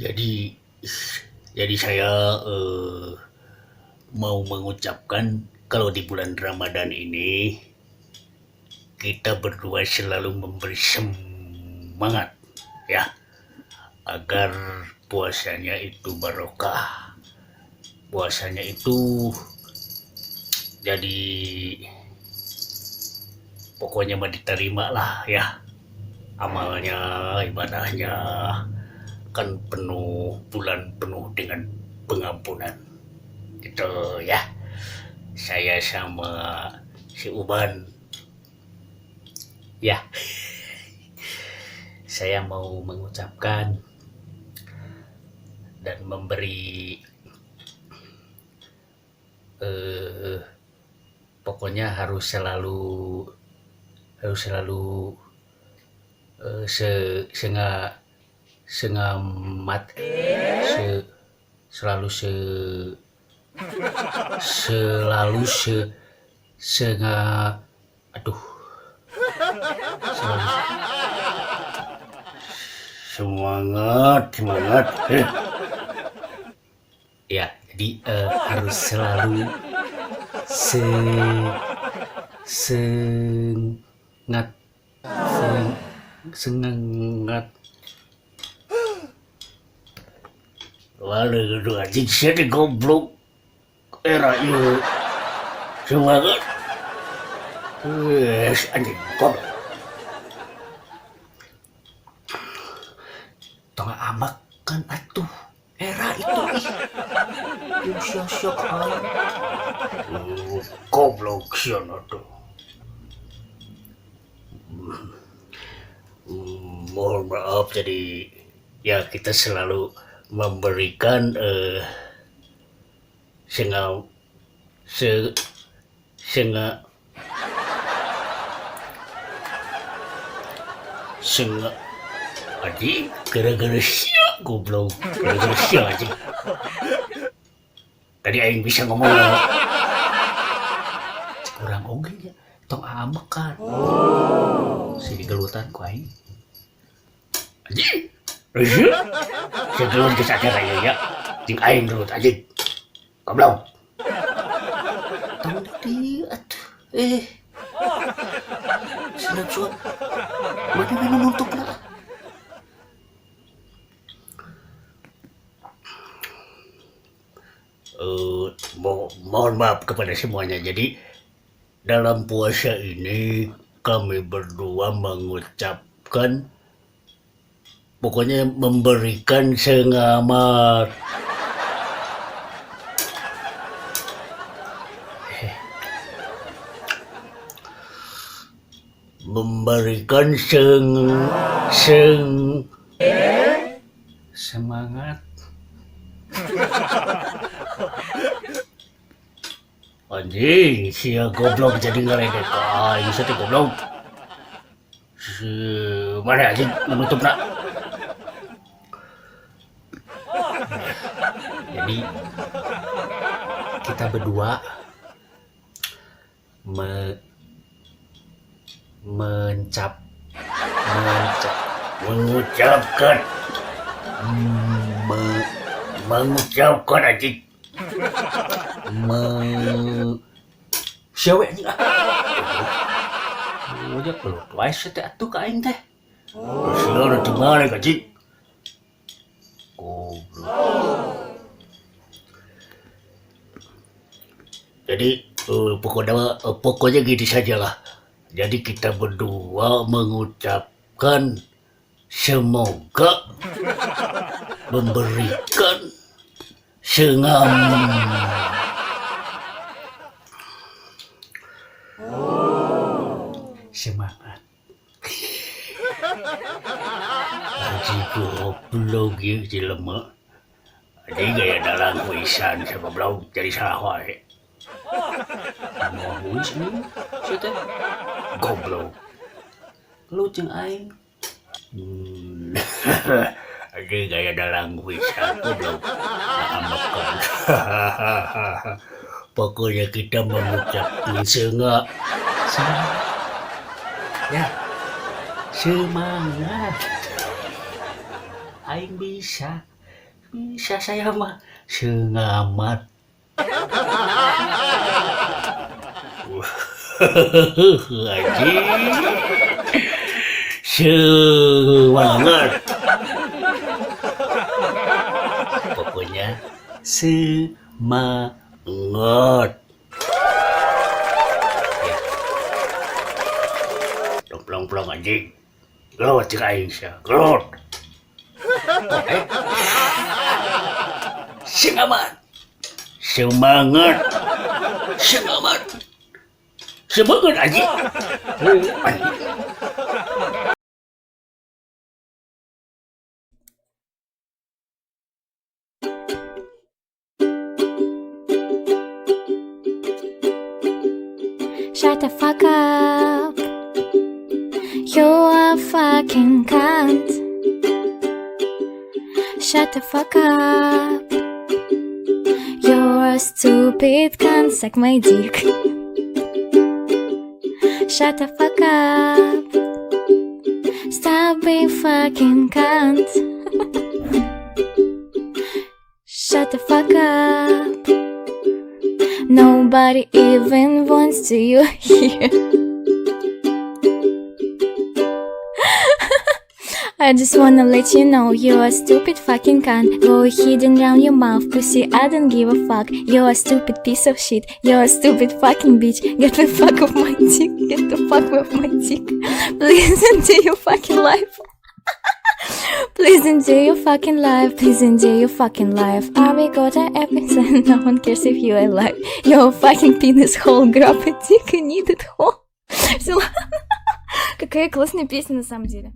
Jadi saya mau mengucapkan kalau di bulan Ramadan ini kita berdua selalu memberi semangat ya, agar puasanya itu barokah, puasanya itu jadi pokoknya mah diterima lah ya, amalnya, ibadahnya, kan penuh bulan penuh dengan pengampunan gitu ya. Saya sama si Uban ya, saya mau mengucapkan dan memberi pokoknya harus selalu se senga sengamat se selalu se selalu se senga aduh selalu semangat semangat. Ya, jadi harus selalu se sengat seng sengat. Waduh, aduh, anjing sia teh goblok. Era ieu semangat. Wes anjing goblok. Tong ambek kan atuh. Era itu ih. Ih, sia-sia ka aing. Goblok sia tuh. Mohon maaf, jadi ya kita selalu memberikan senga se senga senga anjing gara-gara sia goblok, gara-gara sia anjing. Tadi aing bisa ngomong kurang oge nya, tong ambekan. Si digelutan ku aing. Anjing. Sia. Sia gelut geus ada ieu ya. Jeung aing gelut anjing. Goblok. Tong di atuh. Sinap suap. Mana minum untuk lah. Mohon maaf kepada semuanya. Jadi dalam puasa ini kami berdua mengucapkan, pokoknya memberikan sengamat. Memberikan seng seng semangat. Anjing, sia goblok jadi ngeledek aing sia teh goblok. Si mana anjing menutup nak. Jadi kita berdua mencap mencap mengucapkan mengucapkan anjing me sia we anjing ah. Ujak gelut wae sia teh atuh ka aing teh. Sia udah tinggal anjing. Goblok. Jadi pokoknya gini sajalah. Jadi kita berdua mengucapkan semoga memberikan sengam. Semangat. Anjing goblok ieu jelema. Anjing gaya dalang pisan sia goblok jadi salah wae. Moal huis anjing sia teh. Goblok. Lu jeung aing. Anjing gaya dalang pisan goblok. Ambekan. Pokoknya kita mengucapkan senga. Semangat. Ya. Semangat. Aing bisa. Bisa saya mah sengamat. Anjing. Semangat. Pokoknya semangat. Ya. Plong-plong anjing. Gelut cek aing sia. Gelut. Eh. Semangat. Semangat. Semangat. Semangat anjing. Anjing. Shut the fuck up. You're a fucking cunt. Shut the fuck up. You're a stupid cunt. Suck my dick. Shut the fuck up. Stop being fucking cunt. Shut the fuck up. Nobody even wants to you here. I just wanna let you know you're a stupid fucking cunt. Go hidden round your mouth, pussy. I don't give a fuck. You're a stupid piece of shit. You're a stupid fucking bitch. Get the fuck off my dick. Get the fuck off my dick. Please enjoy your fucking life. Please enjoy your fucking life. Please enjoy your fucking life. Are we got an episode? No one cares if you are alive. Your fucking penis hole. Grab a dick and eat it whole. Всё. Какая классная песня на самом деле.